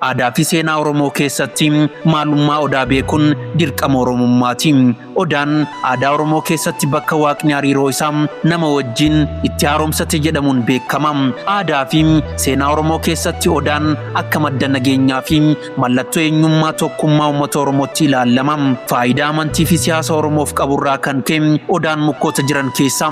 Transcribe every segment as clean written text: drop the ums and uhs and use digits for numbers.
Aadaa fi seenaa Oromoo keessatti maalummaa odaa beekuun dirqama Oromummaati. Odaan aadaa Oromoo keessatti bakka waaqni hariiroo isaa nama wajjin itti haaromsate jedhamuun beekama. Aadaa fi seenaa Oromoo keessatti odaan akka madda nageenyaa fi mallattoo eenyummaa tokkummaa uummata Oromootti ilaalama. Faayidaa amantii fi siyaasa Oromoof qaburraa kan ka'e odaan mukkoota jiran keessaa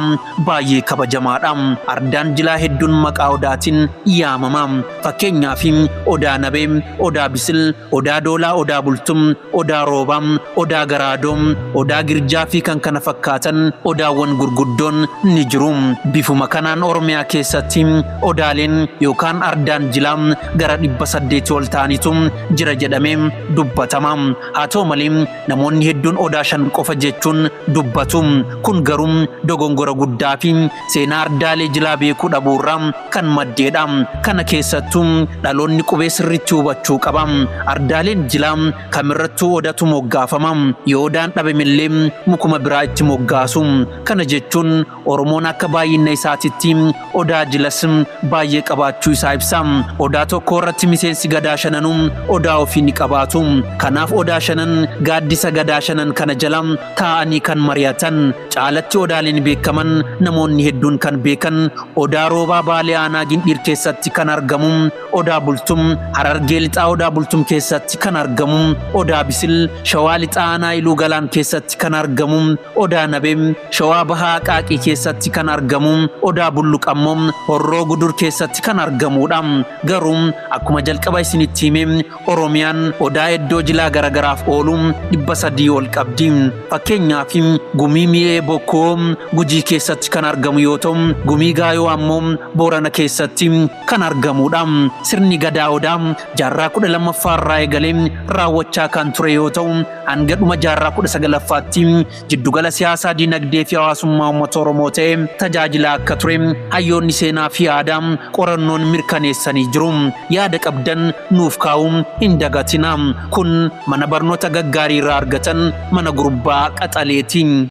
baay'ee kabajamaadha. Ardaan jilaa hedduun maqaa odaatiin yaamama. Fakkeenyaaf Odaa Nabee, Odaa Bisil, Odaa Doolaa, Odaa Bultum, Odaa Roobaa, Odaa Garaadoo, Odaa Girjaa fi kan kana fakkaatan odaawwan gurguddoon ni jiru. Bifuma kanaan Oromiyaa keessatti odaaleen yookaan ardaan jilaa gara 800 ol ta'anitu jira jedhamee dubbatama. Haa ta'u malee namoonni hedduun odaa 5 qofa jechuun dubbatu. Kun garuu dogongora guddaa fi seenaa ardaalee jilaa beekuu dhabuurraa kan maddeedha. Kana keessattuu dhaloonni qubee sirriitti hubachuu qaba. Ardaaleen jilaa kamirrattuu odatu moggaafama. Yoo odaan dhabamillee mukuma biraa itti moggaasu. Kana jechuun Oromoon akka baay'ina isaatitti odaa jilas baay'ee qabaachuu isaa ibsa. Odaa tokko irratti miseensi gadaa shananuu odaa ofii ni qabaatu. Kanaaf odaa shanan gaaddisa gadaa shanan kana jala taa'anii kan mari'atan. Caalatti odaaleen beekaman namoonni hedduun kan beekan Odaa Roobaa Baalee Aanaa Gindhiir keessatti kan argamu, Odaa Bultum Harargee Lixaa Odaa Bultum keessatti kan argamu, Odaa Bisil Shawaa Lixaa Aanaa Iluu Galaan keessatti kan argamu, Odaa Nabee Shawaa Bahaa Aqaaqii keessatti kan argamu, Odaa Bulluq ammoo Horroo Gudur keessatti kan argamudha. Garuu akkuma jalqaba isinitti hime Oromiyaan odaa iddoo jilaa garagaraaf oolu 300 ol qabdi. Fakkeenyaaf Gumii Mi'ee Bokkoo Gujii keessatti kan argamu yoo ta'u, Gumii Gaayoo ammoo Boorana keessatti kan argamudha. Sirni Gadaa Odaa jaarraa 12ffaa irraa eegalee raawwachaa kan ture yoo ta'u, hanga dhuma jaarraa 19ffaatti jiddugala siyaasaa, dinagdee fi hawaasummaa uummata Oromoo ta'ee tajaajilaa akka ture hayyoonni seenaa fi aadaa qorannoon mirkaneessanii jiru. Yaada qabdan nuuf kaa'uu hin dagatinaa. Kun mana barnoota gaggaarii irraa argatan mana gurbaa qaxaleeti.